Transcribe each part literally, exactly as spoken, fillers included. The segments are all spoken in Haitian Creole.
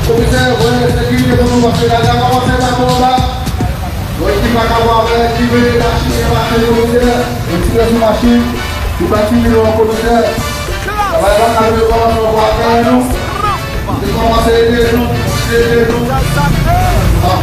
Komisè, voye sekirite pou nou pase la, la kòmanse pa konba. Yon ekip pa ka pran avè, ki vle mache, mache, komisè. Yon ti sou machin, li pa tire nou an komisè. Travay la ka vle kòmanse ankò apre nou. Li kòmanse ede nou, ede nou. Ah.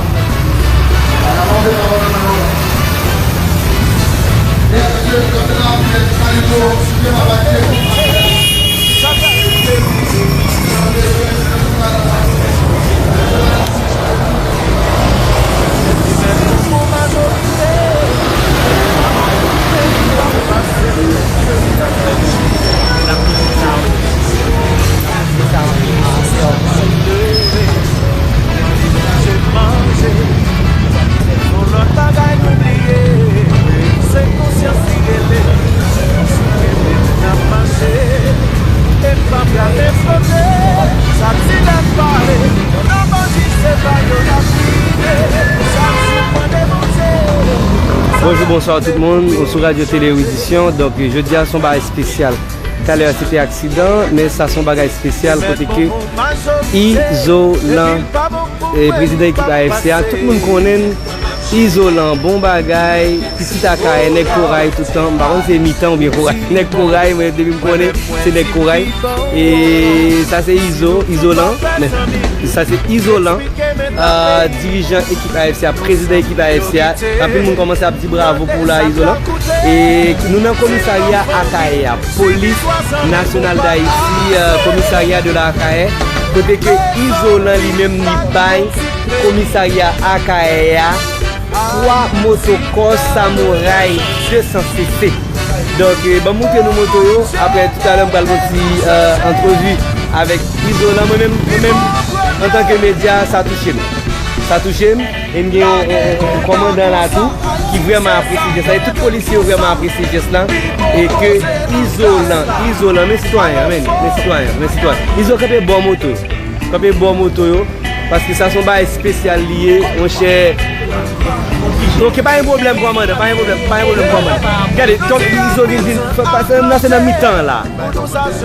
Bonjou, bonswa tout moun, nou sou Radyo Tele Eridisyon. Donk, jodi a se yon bagay espesyal. Talè a se te aksidan, men sa se yon bagay espesyal kote ke Izolan, e, prezidan ekip A F C a, tout moun konnen l. Izolan, bon bagay, pitit Akayè, nèg Koray toutan. M pa konn se mitan oubyen Koray. Nèg Koray, mwen, depi m konnen, se nèg Koray. E sa se Izo, Izolan, men sa se Izolan, ah, dirijan ekip A F C a, prezidan ekip A F C a. Anpil moun kòmanse ap di bravo pou la, Izolan. E nou nan komisarya Akayè a, Polis Nasyonal Dayiti, ah, komisarya de la Akayè, kote ke Izolan li menm li bay komisarya Akayè a twa motokòs Samouraï de san C C. Donk, eh, ban m montre nou moto yo. Apre, toutalè, m pral fè yon ti, eh, antrevi avèk Izolan. Mwen menm, mwen menm, antanke medya, sa touche m. Sa touche m. E m gen yon, yon, yon, yon kòmandan la tou ki vrèman apresye jès la. E tout polisye yo vrèman apresye jès la. E ke Izolan, Izolan, men sitwayen, men, men sitwayen, men sitwayen. Izo, kanpe bò moto yo. Kanpe bò moto yo. Paske sa se yon bagay espesyal li ye, monchè. Ok, pa gen pwoblèm, kòmandan, pa gen pwoblèm, pa gen pwoblèm, kòmandan. Gade, tonton Izo vin, vin, fè pase nan, se nan mitan la.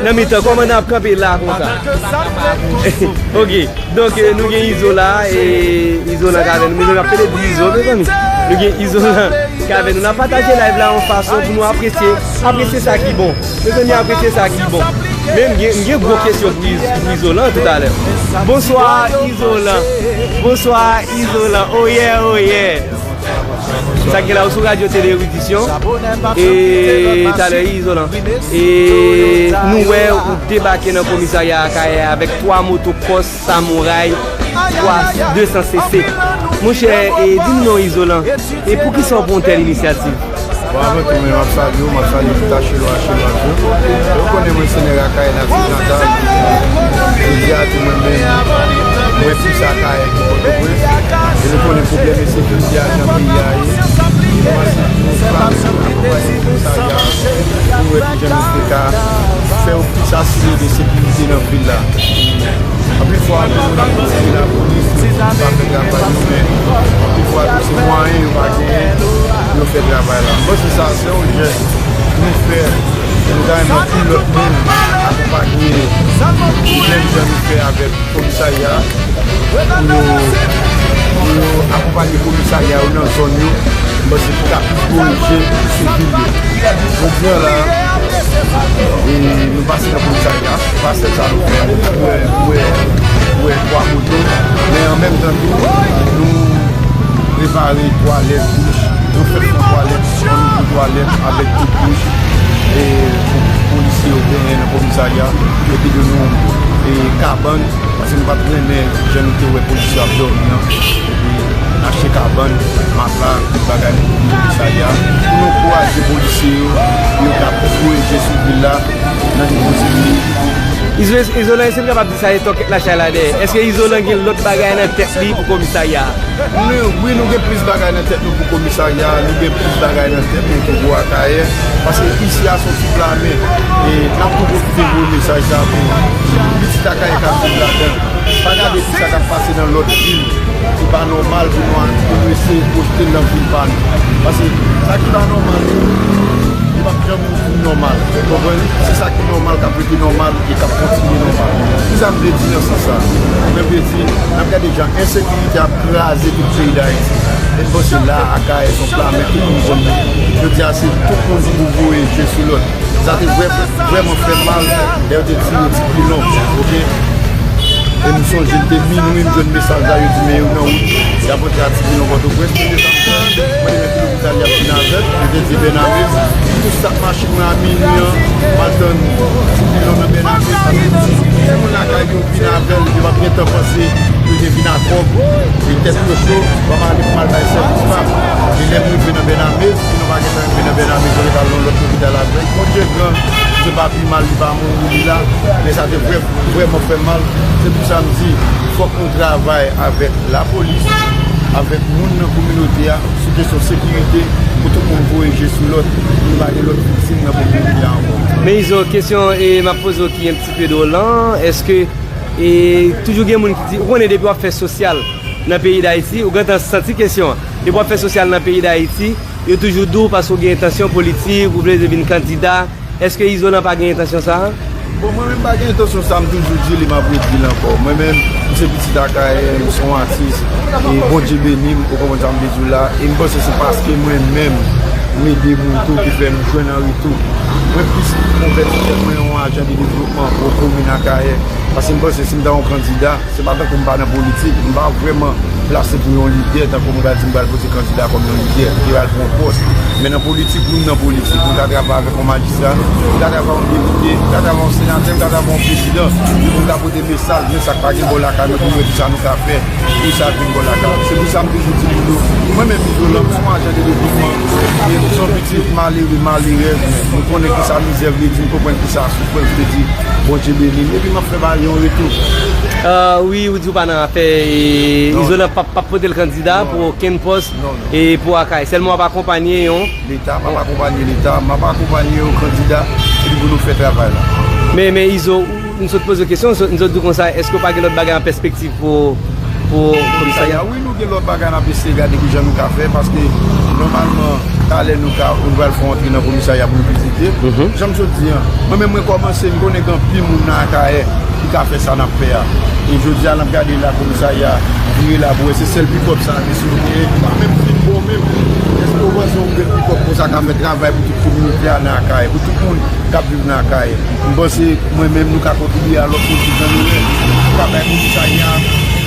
Nan mitan, kòmandan ap kanpe la konsa. Ok, donk, eh, nou gen Izo la, e Izolan k avè nou. Mezanmi, ap pede di Izo, mezanmi. Nou gen Izolan k avè nou. N ap pataje live la yon fason pou nou apresye, apresye sa ki bon. Mezanmi, apresye sa ki bon. Men m gen, m gen gwo kesyon pou Iz-, pou Izolan toutalè. Bonswa, Izolan. Bonswa, Izolan. Oyè, oyè. Sa k gen la, ou sou Radyo Tele Eridisyon. E talè, Izolan. E nou wè ou debake nan komisarya Akayè avèk twa motokòs Samouraï twa de san C C. Monchè, e di m non, Izolan, e poukisa w pran yon tèl inisyativ? Bon, avan tou, men m ap salye w, m ap salye tout Achelo, Achelwaz yo. Yo konnen mwen se nèg Akayè Natif Natal. Jodi a tou mwen menm, mwen plis Akayè ki Pòtoprens. E nou konnen pwoblèm ensekirite a jan peyi a ye. E nou ansanm, nou frape, nou akonpaye komisarya pou nou wè kijan nou te ka fè yon plis asire de sekirite nan vil la. Anpil fwa, nou nan konfli lapolis, nou pa fè travay nou, men anpil fwa tou se mwayen yo pa genyen pou yo fè travay la. M panse sa se yon jès nou fè, nou ta renmen anpil lòt moun akonpanye menm jan nou fè avèk komisarya, pou yo, pou yo akonpanye komisarya yo nan zòn yo. M panse pou ta plis korije sou vil yo. Jodi a la, e nou pase nan komisarya, se pa sèl sa nou fè, nou wè, nou wè, nou wè twa moto, men an menm tan tou, nou repare twalèt, douch, nou fè fon twalèt, nou fè twalèt avèk tout douch, e pou polisye yo genyen nan komisarya, yo te done nou, e kabann, paske nou pa t renmen jan nou te wè polisye yo ap dòmi an. Epi n achte kabann, matla, tout bagay pou komisarya. Pou nou ankouraje polisye yo, pou yo ka plis korije sou vil la, nan nivo sekirite. Izo-, Izolan, èske n kapab di sa e tòkèt la chay la dèyè? Èske Izolan gen lòt bagay nan tèt li pou komisarya a? Nou, wi, nou gen plis bagay nan tèt nou pou komisarya a, nou gen plis bagay nan tèt nou pou Gwo Akayè, paske isi a se yon ti plamen, e n ap tou pwofite voye mesaj sa pou pitit Akayè k ap viv ladan. Pa gade tout sa k ap pase nan lòt vil, se pa nòmal pou nou, pou nou eseye pwojte l nan vil pa nou. Paske sa ki pa nòmal, p ap janm vin nòmal. Ou konprann? Se sa ki nòmal, k ap rete nòmal e k ap kontinye nòmal. Kisa m vle di nan sans sa? Mwen vle di, n ap gade jan ensekirite ap kraze tout peyi Dayiti. E m panse la, Akayè se yon pla men tout moun konn li. Jodi a, se tout moun ki pou voye je sou lòt. Sa te vrè, vrèman fè m mal lè yo te di yo ti pilon, oke? E m sonje m te minwi, m jwenn mesaj la, yo di men yo nan wout, y ap antre a ti pilon Pòtoprens, premye sa m fè, mwen te wè ki lopital y ap vin avè l, yo te di Bèname, m tout stak machin mwen a minwi an, m al tann ti pilon nan Bèname, paske m di, si moun lakay yo vin avè l, yo p ap gentan panse yo te vin a kòb, e tèt yo cho, ban m ale pou m al bay sèvis pa m. E lè m rive nan Bèname, si nou pa gentan rive nan Bèname, yo rete al nan lòt lopital avè l. Bondye gran, misye pa pi mal, li pa mouri, li la, men sa te vrè, vrèman fè m mal. Se pou sa m di, fòk nou travay avèk lapolis, avèk moun nan kominote a, sou kesyon sekirite, pou tout moun voye je sou lòt, pou nou pa gen lòt viktim nan kominote a ankò. Men Izo, kesyon e m ap poze w ki yon ti pe dwòl lan, èske e toujou gen moun ki di, ou konnen depi w ap fè sosyal nan peyi Dayiti, ou gentan santi kesyon an. Depi w ap fè sosyal nan peyi Dayiti, yo toujou di w paske w gen entansyon politik, ou vle vin kandida. Èske Izolan pa gen entansyon sa a? Bon, mwen menm pa gen entansyon sa, m toujou di li, m ap redi l ankò. Mwen menm, m se pitit Akayè, m se yon atis, e Bondye beni m, ou konprann sa m vle di w la, e m panse se paske mwen menm, m ede moun tou ki fè m jwenn an retou. Mwen plis konvèti tèt mwen yon ajan de devlopman pou komin Akayè, paske m panse si m ta yon kandida, se pa tankou m pa nan politik, m pa vrèman plase pou yon lidè, tankou m ka di m pral poze kandida kòm yon lidè, ki pral pran yon pòs. Men nan politik, wi, m nan politik. M ka travay avèk yon majistra, m ka travay yon depite, m ka travay yon senatè, m ka travay yon prezidan. Pou m ka pote mesaj, men sa k pa gen bò lakay nou, pou nou wè kisa nou ka fè, pou sa vin bò lakay nou. Se pou sa m toujou di moun yo, mwen menm Izolan, m se yon ajan de devlopman, e m se yon pitit malere, malerèz, men m konnen kisa mizè vle di, m konprann kisa soufrans vle di. Bondye beni m, epi m ap fè bagay yo an retou. Ah, wi, ou di w pa nan afè, e, Izolan p ap, p ap pote l kandida pou okenn pòs e pou Akayè. Sèlman w ap akonpanye yon Leta, m ap akonpanye Leta, m ap akonpanye yon kandida, epi pou nou fè travay la. Men, men Izo, m sot poze w kesyon, m sot, m sot di w konsa, èske w pa gen lòt bagay an pèspektiv pou, pou komisarya? Wi, nou gen lòt bagay n ap eseye gade kijan nou ka fè, paske nòmalman, talè nou ka, nou pral fè yon antre nan komisarya pou nou vizite. Jan m sot di an, mwen menm mwen kòmanse, m konnen gen anpil moun nan Akayè ki ka fè sa n ap fè a. E jodi a, n ap gade la komisarya vire la pou wè se sèl pikòp sa a ki sou teren ki pa menm fin bon menm. Èske w panse yon grenn pikòp konsa ka fè travay pou tout kominote a nan Akayè, pou tout moun k ap viv nan Akayè? M panse mwen menm nou ka kontribye a lòt moun ki jan nou wè, nou ka bay komisarya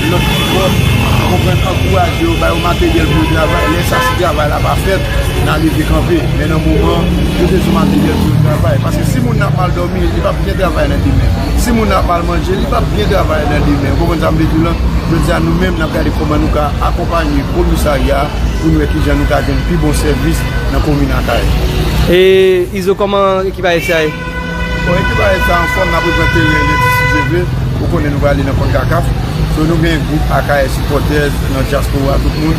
lòt pikòp, ou konprann, ankouraje yo, ba yo materyèl pou yo travay. Lè sa, si travay la pa fèt, n a leve kanpe. Men nan moman, yo bezwen materyèl pou yo travay. Paske si moun nan ap mal dòmi, li p ap gen travay nan demen. Si moun nan ap mal manje, li p ap gen travay nan demen. Ou konprann sa m vle di w lan? Jodi a, nou menm, n ap gade kòman nou ka akonpanye komisarya a pou nou wè kijan nou ka jwenn pi bon sèvis nan komin Akayè. E Izo, kòman ekip A S A ye? Bon, ekip A S A anfòm, n ap reprann teren lendi si Dye vle. Ou konnen nou prale nan Concacaf. So, nou gen gwoup Akayè Supporters nan dyaspora, tout moun.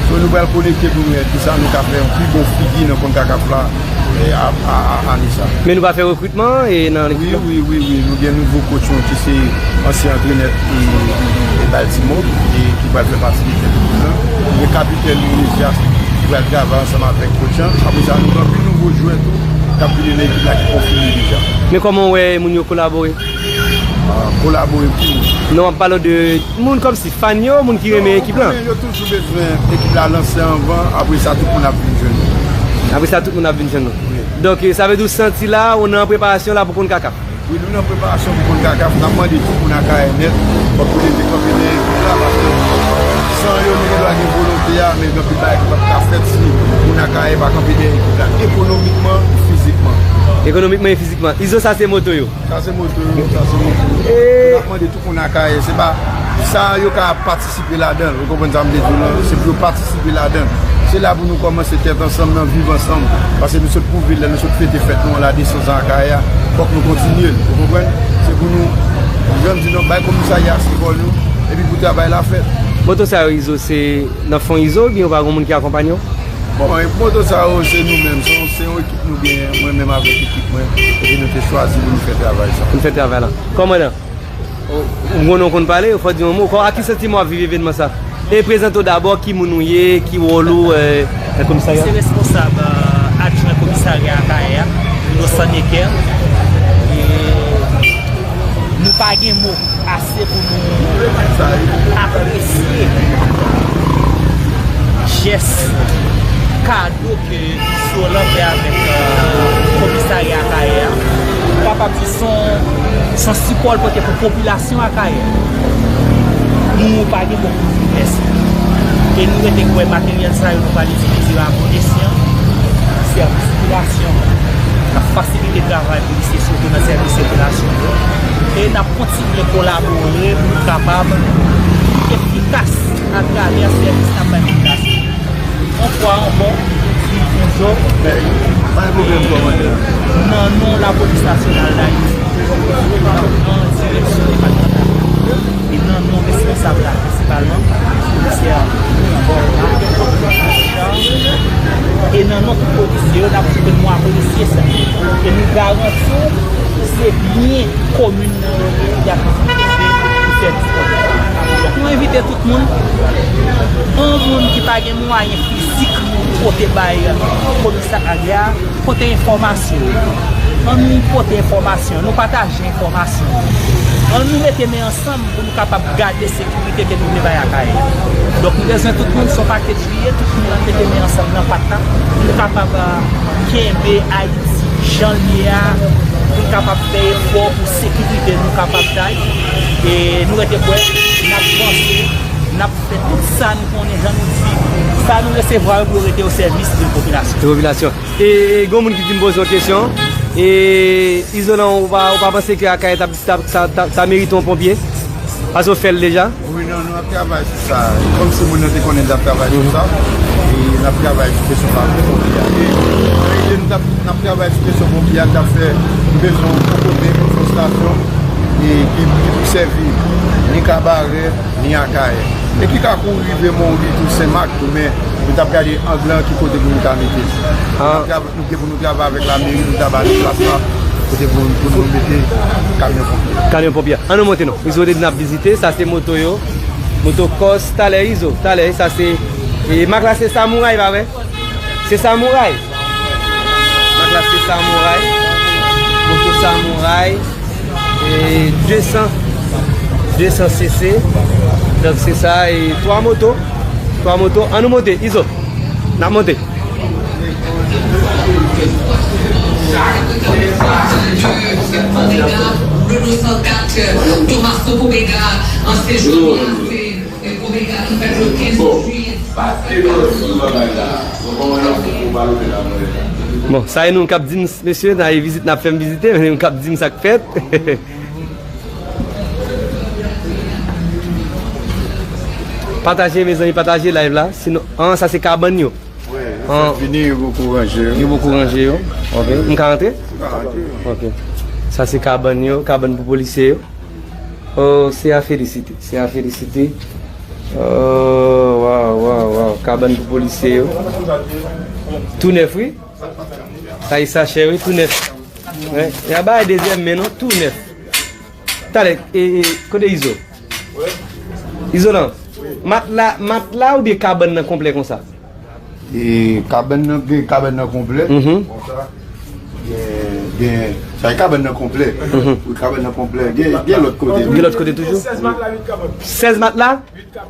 So, nou pral konekte pou nou wè kisa nou ka fè yon pi bon figi nan Concacaf la, e, a, a, a, ane sa. Men nou va fè rekritman, e, nan ekip la? Wi, wi, wi, wi. Nou gen nouvo coach nou ki se ansyen antrenè, e, e Baltimore, e ki pral fè pati de ekip la. Nou gen kapitèn nou, Mesias, ki pral travay ansanm avèk coach lan. Apre sa, nou gen anpil nouvo jwè tou k ap vini nan ekip la ki konfime deja. Men kòman w wè moun yo kolabore? Ah, kolabore pou. Non, m ap pale w de moun kòmsi fan yo, moun ki renmen ekip la. Yo toujou bezwen ekip la lanse anvan, apre sa tout moun ap vin jwenn nou. Apre sa tout moun ap vin jwenn nou. Wi. Donk, sa vle di w santi la, ou nan preparasyon la pou Concacaf? Wi, nou nan preparasyon pou Concacaf, n ap mande tout moun Akayè nèt, fòk yo leve kanpe dèyè ekip la, paske san yo, nou gen dwa gen volonte a, men gen anpil bagay ki p ap ka fèt si moun Akayè pa kanpe dèyè ekip la, ekonomikman, fizikman. Ekonomikman e fizikman. Izo, sa se moto yo. Sa se moto yo, sa se moto yo. N ap mande tout moun Akayè, se pa sa yo ka patisipe ladan l, ou konprann sa m vle di w lan, se pou yo patisipe ladan l. Se la pou nou kòmanse tèt ansanm nan, viv ansanm, paske nou sot pwouve l, lè nou sot fete fèt nou an la de san zan Akayè a, fòk nou kontinye l, ou konprann? Se pou nou, jan m di nou, bay komisarya a sipò nou, epi pou travay la fèt. Moto sa yo, Izo, se nan fon Izo, oubyen ou pa gen moun ki akonpanye w? Bon, e moto sa yo, se nou menm, se yon, se yon ekip nou genyen, mwen menm avèk ekip mwen, epi nou te chwazi pou nou fè travay sa. Pou nou fè travay la. Kòmandan, ou, ou konnen w konn pale, fò w di yon mo. Kò, ak ki santiman w ap viv evènman sa? E prezante w dabò, ki moun ou ye, ki wòl ou, e, nan komisarya? Se reskonsab, e, adjwen komisarya. Komisarya Akayè a, Inosan Necker, e nou pa gen mo ase pou nou apresye jès kado ke Izolan fè avèk, euh, Komisarya Akayè a. Nou kapab di se yon, se yon sipò l pote pou popilasyon Akayè. Nou pa gen bon mèsi. E nou rete kwè materyèl sa yo nou pral itilize a bon esyan, sèvis popilasyon, n ap fasilite travay polisye, sitou nan sèvis sirkilasyon yo. E n ap kontinye kolabore pou nou kapab pi efikas atravè sèvis n ap bay popilasyon. Yon fwa ankò, m di bonjou. Pa gen pwoblèm, kòmandè. Nan non Lapolis Nasyonal Dayiti, nan direksyon depatmantal la, e nan non responsab la prensipalman, komisè Borla, e nan non tout polisye yo, n ap di ke nou apresye sa. E nou garanti w, se byen komin nan yo ye, y ap itilize pou sèvis piblik. Donk, nou envite tout moun, yon moun ki pa gen mwayen fizik pou pote bay komisarya a, pote enfòmasyon. Ann nou pote enfòmasyon, nou pataje enfòmasyon. Ann nou mete men ansanm pou nou kapab gade sekirite ke nou vle bay Akayè. Donk, nou bezwen tout moun, se yon pakèt li ye, tout moun ann mete men ansanm nan pat la, pou nou kapab, ah, kenbe Ayiti jan l ye a, pou n kapab fè efò pou sekirite nou kapab tay. E nou rete kwè, n ap vanse, n ap fè tout sa nou konnen, jan nou di, sa nou resevwa yo pou yo rete o sèvis de popilasyon. De popilasyon. E, e gen moun ki di m poze yon kesyon. E, Izolan, ou pa, ou pa panse ke Akayè t ap, t ap, ta, ta, ta merite yon ponpye? Paske w fè l deja? Wi, non, nou ap travay sou sa. Kòm si moun nan te konnen n t ap travay sou sa, e n ap travay sou kesyon sa pou konte a. E nan ide nou t ap, n ap travay sou kesyon ponpye a, n t ap fè, nou bezwen yon kote pou fè stasyon, e ki, ki pou sèvi ni Kabarè, ni Akayè. E ki ka kouri rive Mori tou, Senmak tou, men nou t ap gade ang lan ki kote pou nou ta mete l. N ap travay, nou gen pou nou travay avèk lameri, nou ta ba nou plas la, kote pou, pou nou mete kamyon ponpye. Kamyon ponpye. Ann nou monte non. Izo te di n ap vizite, sa se moto yo. Motokòs, talè Izo, talè, sa se, e, mak la se Samouray, pa vre? Se Samouray. Mak la se Samouray. Moto Samouray. E, de san, de san C C. Donk se sa, e, twa moto. Twa moto. Ann nou monte, Izo. N ap monte. Bon, sa e nou k ap di m, mesye, nan e vizit n ap fè m vizite, men nou k ap di m sa k fèt. Pataje, mezanmi, pataje live la. Sinon, an, sa se kabann yo. Wi, yo fèk vini, yo poko ranje yo. Yo poko ranje yo. Ok. M ka rantre? Ou ka rantre. Ok. Sa se kabann yo, kabann pou polisye yo. Oh, se a felisite, se a felisite. Oh, waw, waw, waw. Kabann pou polisye yo. Tou nèf, wi. Sa e sachè, wi, tou nèf. Wi, y a bay dezyèm men, non, tou nèf. Talè, e, e, kote Izo? Izolan, matla, matla oubyen kabann nan konplè konsa? E kabann nan, gen kabann nan konplè. Mhm. Konsa. Gen, gen, sa e kabann nan konplè. Mhm. Wi, kabann nan konplè. Gen, gen lòt kote. Gen lòt kote toujou? Sèz matla, uit kabann. Sèz matla,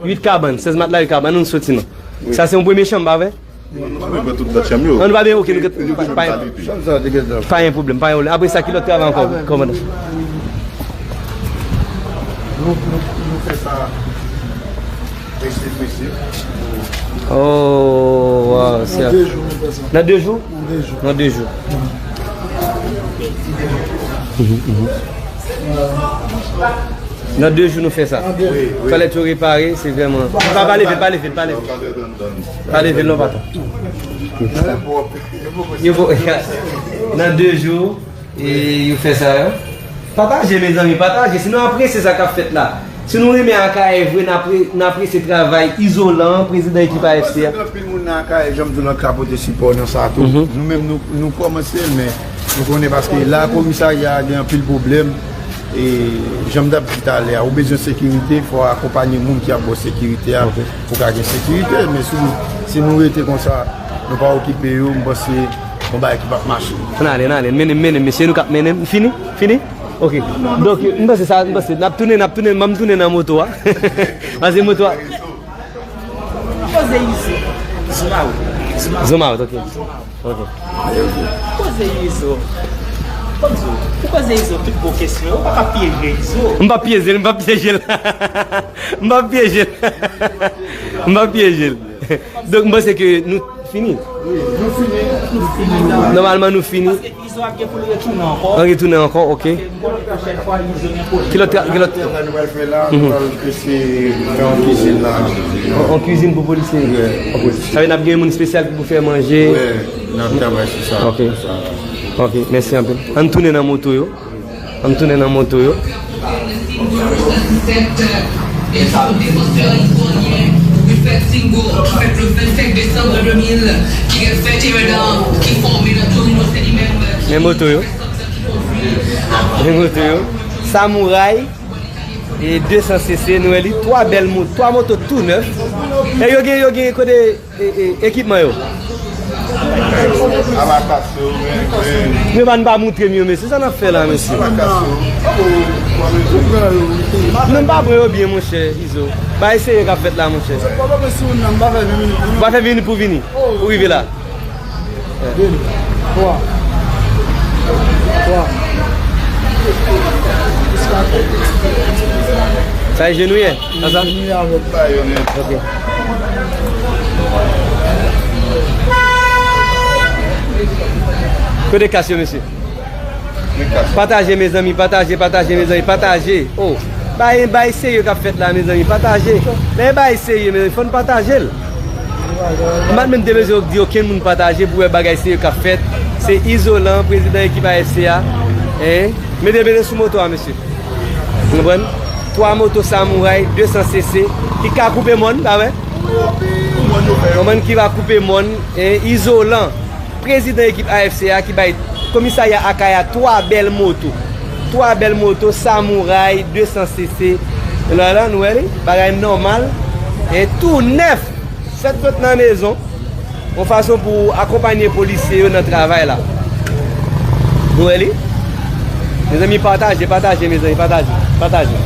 uit kabann. Sèz matla, uit kabann. Nou soti non. Wi. Sa se yon premye chanm, pa vre? Nou pa bezwen pran tout lòt chanm yo. Non, nou pa bezwen, ok, nou gen, pa, pa, pa gen pwoblèm, pa gen pwoblèm. Apre sa, ki lòt travay ankò, kòmandan? Nou, nou, nou fè sa prese, prese. Oh, waw, se nan de jou nou fè sa. Nan de jou? Nan de jou. Nan de jou. Mhm, mhm. Nan de jou nou fè sa. Nan de jou. Wi, wi. Twalet yo repare, se vrèman. Pa leve, pa leve, pa leve. Pa leve non, patwon. Yo bo-, nan de jou, e yo fè sa, yo. Pataje, mezanmi, pataje. Si nou apresye sa k ap fèt la. Si nou renmen Akayè vre, n apre-, n apresye travay Izolan, prezidan ekip A F C a. Paske gen anpil moun nan Akayè, jan m di w, nan ka pote sipò nan sa tou. Mhm. Nou menm, nou, nou kòmanse l, men nou konnen paske la, komisarya a gen anpil pwoblèm. E jan m t ap di talè a, ou bezwen sekirite, fò w akonpanye moun ki ap ba w sekirite a, ok, pou w ka gen sekirite. Men si, si nou rete konsa, nou pa okipe yo, m panse Yon bagay ki p ap mache. Ann ale, ann ale. Mennen m, mennen m, mesye, nou k ap mennen m. Fini? Fini? Ok. Donk, m panse sa, m panse, n ap tounen, n ap tounen, ban m tounen nan moto a. Paske moto a. Poze Izo. Zoom out. Zoom out. Zoom out, ok. Ok. Poze Izo. Kòmsi, ou poze Izo tout gwo kesyon yo, ou pa ka pyeje Izo. M p ap pyeje l, m p ap pyeje l. M p ap pyeje l. M p ap pyeje l. Donk, m panse ke nou fini. Wi, nou fini, nou fini la. Nòmalman, nou fini. Paske Izo ap gen pou l retounen ankò. An retounen ankò, ok. Paske m konnen pwochèn fwa, Izo gen pwochèn. Ki lòt, ki lòt? Travay nou pral fè la, nou pral ese fè yon kizin la. Yon, yon kizin pou polisye? Wi, pou polisye. Sa vle n ap gen moun espesyal ki pou fè manje? Wi, n ap travay sou sa. Ok. Sou sa. Ok, mèsi anpil. Ann tounen nan moto yo. Ann tounen nan moto yo. Men moto yo. Men moto yo. Samouray e de san C C, nou wè li, twa bèl moto, twa moto tou nèf. E yo gen, yo gen kote E, e, ekipman yo. Abakas yo, men, men. Yo pa, n pa moutre m yo, mesye. Sa n ap fè la, mesye? Abakas yo. Non, m pa pran yo byen, monchè, Izo. Bagay serye k ap fèt la, monchè. Ou pa fè vini pou vini. Ou rive la. Sa e jenou ye? Sa, sa? Bayonèt. Ok. Kote kas yo, mesye? Men kas. Pataje, mezanmi, pataje, pataje, mezanmi, pataje. Oh, bay, bay serye k ap fèt la, mezanmi, pataje. Lè bay serye, mezanmi, fò n pataje l. M pa t menm te bezwen di okenn moun pataje pou wè bagay serye k ap fèt. Se Izolan, prezidan ekip A F C a. Hein? Mete, mete sou moto a, mesye. Ou konprann? Twa moto Samouray, de san C C, ki ka koupe mòn, pa vre? Konprann ki va koupe mòn, e, Izolan, prezidan ekip A F C a, ki bay komisarya Akayè a twa bèl moto. Twa bèl moto, Samouray, de san C C. E la, la, nou wè li, bagay nòmal. E tou nèf, fèt sot nan mezon. Yon fason pou akonpanye polisye yo nan travay la. Nou wè li? Mezanmi, pataje, pataje, mezanmi, pataje, pataje.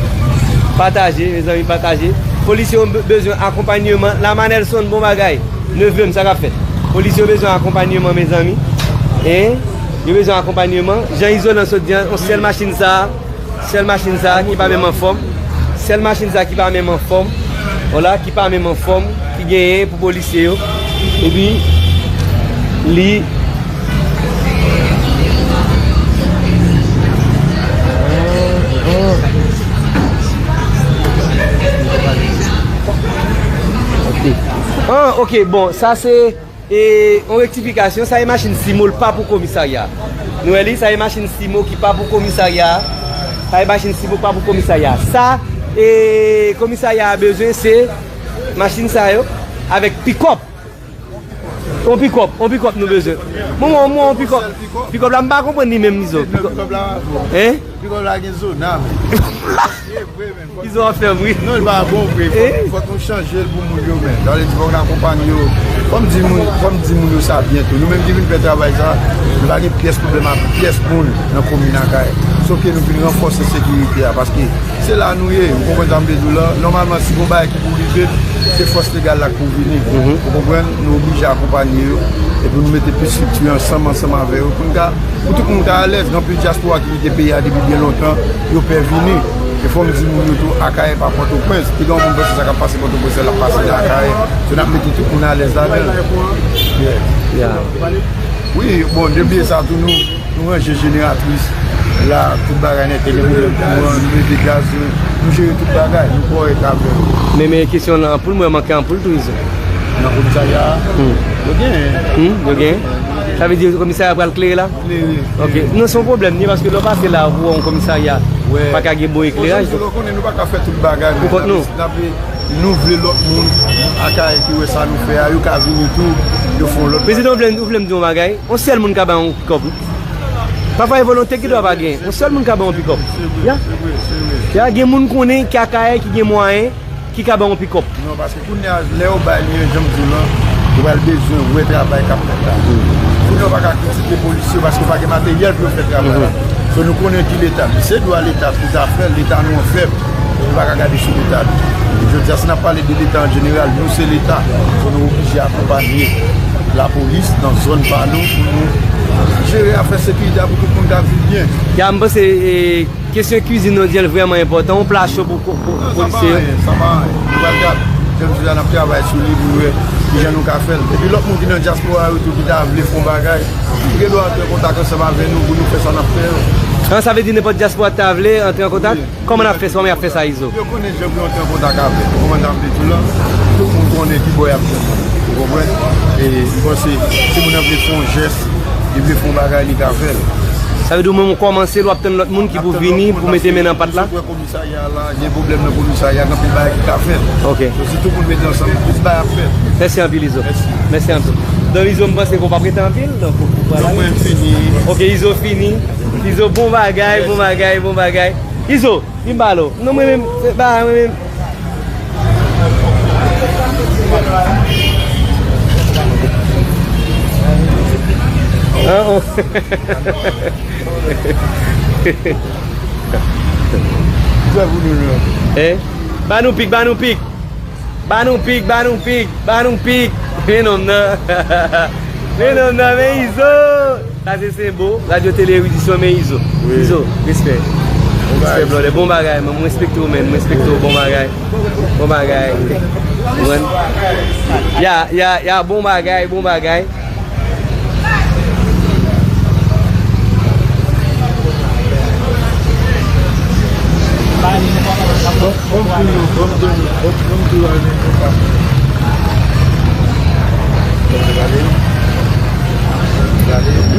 Pataje, mezanmi, pataje. Polisye yo be-, bezwen akonpanyeman. Lama Nelson, bon bagay. Neve m, sa k ap fèt? Polisye yo bezwen akonpanyeman, mezanmi. Hein? Yo bezwen akonpanyeman. Jan Izolan sot di an, yon sèl machin sa a. Sèl machin sa a ki pa menm anfòm. Sèl machin sa a ki pa menm anfòm. Vwala, ki pa menm anfòm, ki genyen pou polisye yo. Epi, li. Ah, ok, bon, sa se E, yon rektifikasyon, sa e machin Simo, l pa pou komisarya. Nou wè li, sa e machin Simo ki pa pou komisarya. Sa e machin Simo pa pou komisarya. Sa, e, komisarya a bezwen, se machin sa yo, avèk pikòp. Yon pikòp, yon pikòp nou bezwen. Mwen, mwen, mwen, yon pikòp. Pikòp la, m pa konprann li menm, Izo. Pikòp la. Hein? Pikòp la gen zona, men. E vre, men. Izo ap fè m ri. Non, li pa bon vre. Fòk, fòk nou chanje l pou moun yo, men. Sa vle di, fòk n akonpanye yo. Fò m di moun, fò m di moun yo sa byen tou. Nou menm ki vin fè travay sa, nou pa gen pyès pwoblèm ak pyès moun nan komin Akayè. Sòf ke nou vin ranfòse sekirite a, paske se la nou ye. Ou konprann sa m vle di w la? Nòmalman, si gon bagay ki pou rive, se fòs legal la k pou vini. Ou konprann? Nou oblije akonpanye yo. Epi nou mete plis estrikti ansanm, ansanm avè yo. Pou n ka Pou tout moun ka alèz, gen anpil dyaspora ki kite peyi a depi byen lontan, yo pè vini. E fò m di moun yo tou, Akayè pa Pòtoprens. Piga yon moun panse sa k ap pase Pòtoprens la, l ap pase nan Akayè. So, n ap mete tout moun alèz ladan l. Yeah. Yeah. Wi, bon, depi sa tou, nou, nou ranje jeneratris la, tout bagay nèt, gen pwoblèm kouran, nou mete gaz, nou jere tout bagay, nou kòrèk avè yo. Men, men kesyon nan anpoul, mwen manke anpoul tou, Izo. Nan komisarya a, hmm, yo genyen. Hmm, yo genyen? Sa vle di komisarya pral klere la? Klere. Ok. Non, se yon pwoblèm, ni paske lè w pase la, ou wè yon komisarya, pa ka gen bon ekleraj. Bon, nou konnen nou pa ka fè tout bagay, men n ap, n ap, nou vle lòt moun, Akayè ki wè sa nou fè a, yo ka vini tou, yo fè yon lòt bagay. Prezidan, ou vle, ou vle m di yon bagay? Yon sèl moun ka bay yon pikòp, wi. Pafwa e volonte ki dwa pa genyen. Yon sèl moun ka bay yon pikòp. Ya. Ya, gen moun konnen ki Akayè ki gen mwayen, ki ka ba w yon pikòp. Non, paske kounye a, lè yo bay li, jan m di w lan, Yo pral bezwen wè travay k ap fèt la. Kounye a, yo pa ka kritike polisye yo paske yo pa gen materyèl pou yo fè travay la. So, nou konnen ki leta. Se dwa leta pou ta fè l, leta nou an fèb. Nou pa ka gade sou leta nou. Jodi a, si n ap pale de leta an jeneral, nou se leta. So, nou oblije akonpanye lapolis nan zòn pa nou pou nou jere afè sekirite a pou tout moun ka viv byen. Ya, m panse, e, kesyon kwizin nou di an vrèman enpòtan. Yon pla cho pou, pou, pou polisye yo. Non, sa pa anyen, sa pa anyen. Nou pral gade. Jan m di la, n ap travay sou li pou nou wè kijan nou ka fè l. Epi lòt moun ki nan dyaspora yo tou ki ta vle fè yon bagay, yo gen dwa antre an kontak ansanm avè nou pou nou fè sa n ap fè yo. An, sa vle di nenpòt dyaspora ta vle antre an kontak? Wi. Kòman n ap fè sa? Kòman y ap fè sa, Izo? Yo konnen jan pou yo antre an kontak avè nou. Kòman n ap di tou la? Tout moun konnen ki bò y ap jwenn nou. Ou konprann? E m panse si moun nan vle fè yon jès, li vle fè yon bagay, li ka fè l. Sa vle di ou menm ou kòmanse l, w ap tann lòt moun ki pou vini pou mete men nan pat la? Komisarya la, gen pwoblèm nan komisarya, gen anpil bagay ki ka fèt. Ok. So, si tout moun mete ansanm, plis bagay ap fèt. Mèsi anpil, Izo. Mèsi. Mèsi anpil. Donk, Izo, m panse ke w p ap rete anpil, donk, ou, ou pral ale. Non, mwen fini. Ok, Izo fini. Izo, bon bagay, bon bagay, bon bagay. Izo, vin ba lo. Non, mwen menm, se ba, mwen menm. An, oh. Sa pou nou, non. Eh? Ba nou pik, ba nou pik. Ba nou pik, ba nou pik, ba nou pik. Men nonm nan. Men nonm nan, men Izo. Sa se Senbo, Radyo Tele Eridisyon, men Izo. Wi. Izo, respè. Respè, brother. Bon bagay, man. Mwen respekte w, man. Mwen respekte w, bon bagay. Bon bagay. Mwen. Ya, ya, ya, bon bagay, bon bagay.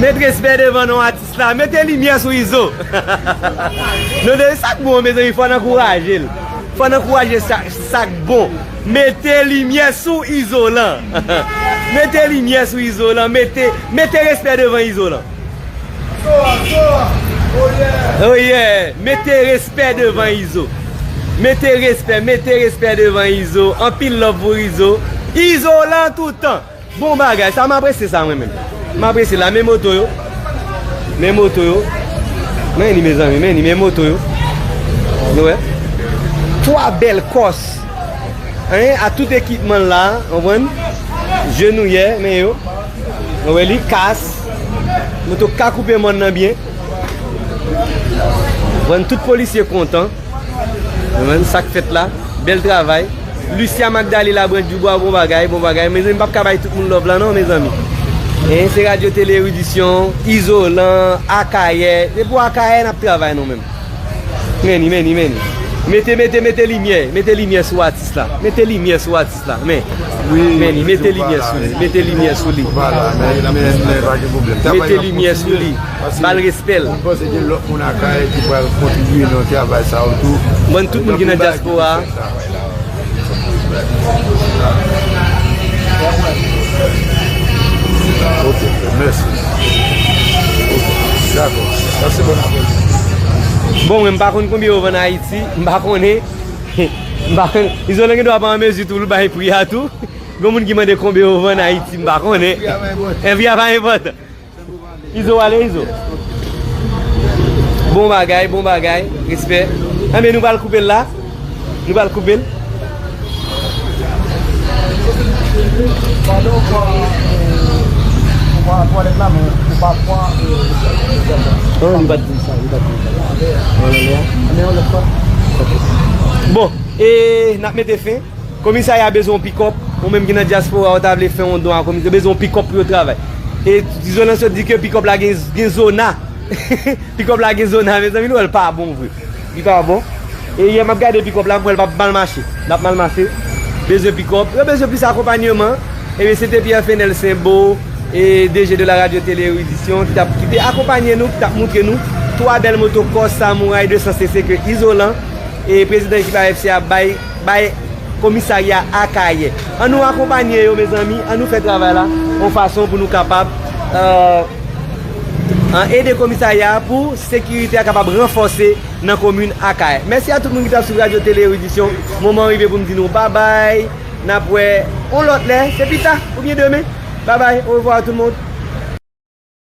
Met respè devan non atis la, mete limyè sou Izo. Non, de sa k bon, mezanmi, fò n ankouraje l. Fò n ankouraje sa, sa k bon. Mete limyè sou Izolan. Mete limyè sou Izolan. Mete, mete respè devan Izolan. Oh yeah! Mete respè devan Izo. Mete respè, mete respè devan Izo. Anpil love pou Izo. Izolan toutan. Bon bagay, sa m apresye sa mwen menm. M apresye la, men moto yo. Men moto yo. Men li, mezanmi, men li, men moto yo. Nou wè? Twa bèl kòs. Hein, a tout ekipman la, konprann? Jenouyè, men yo. Nou wè li, kas. Moto ka koupe mòn nan byen. Konprann, tout polisye kontan. Konprann sa k fèt la. Bèl travay. Lucia Magdalena Brand Dubois, bon bagay, bon bagay. Mezanmi, m p ap ka bay tout moun love la non, mezanmi. Hein, se Radyo Tele Eridisyon, Izolan, Akayè. Se pou Akayè n ap travay nou menm. Men li, men li, men li. Mete, mete, mete limyè. Mete limyè sou atis la. Mete limyè sou atis la. Men. Wi, men li, mete limyè sou li. Mete limyè sou li. Mete limyè sou li. Ba l respè l. Mwen panse gen lòt moun Akayè ki pral kontribye nan travay sa yo tou. Ban tout moun ki nan dyaspora a. Ok, mèsi. Ok, dakò. Pase bon aprèmidi. Bon, mwen m pa konn konbyen yo vann Ayiti, m pa konnen. M pa konnen. Izolan gen dwa pa an mezi tou, l bay pri a tou. Gen moun ki mande konbyen yo vann Ayiti, m pa konnen. Pri a pa enpòtan. Pri a pa enpòtan. Izo, ale, Izo. Bon bagay, bon bagay. Respè. Enben, nou pral koupe l la. Nou pral koupe l. Non, li pa t di sa, li pa t di sa. Bon, e n ap mete fen. Komisarya a bezwen yon pikòp. Ou menm ki nan dyaspora, ou ta vle fè yon don a komisarya, yo bezwen yon pikòp pou yo travay. E Izolan sot di ke pikòp la gen, gen zona. Pikòp la gen zona, mezanmi, nou wè l pa bon vre. Li pa bon. E yè m ap gade pikòp la, m wè l p ap mal mache. L ap mal mache. Bezwen pikòp. Yo bezwen plis akonpanyeman. Ebyen, se te Pierre Fenel Senbo, e D G de la Radio Télé Érudition, ki t ap, ki te akonpanye nou, ki t ap moutre nou twa bèl moto kòs Samouraï de san senk ke Izolan e prezidan ekip A F C a bay, bay komisarya Akayè. Ann nou akonpanye yo, mezanmi, ann nou fè travay la yon fason pou nou kapab, euh, an ede komisarya a pou sekirite a kapab ranfòse nan komin Akayè. Mèsi a tout moun ki t ap swiv Radio Télé Érudition. Moman an rive pou m di nou babay. N ap wè yon lòt lè, se pita oubyen demen. Babay, orevwa tout moun.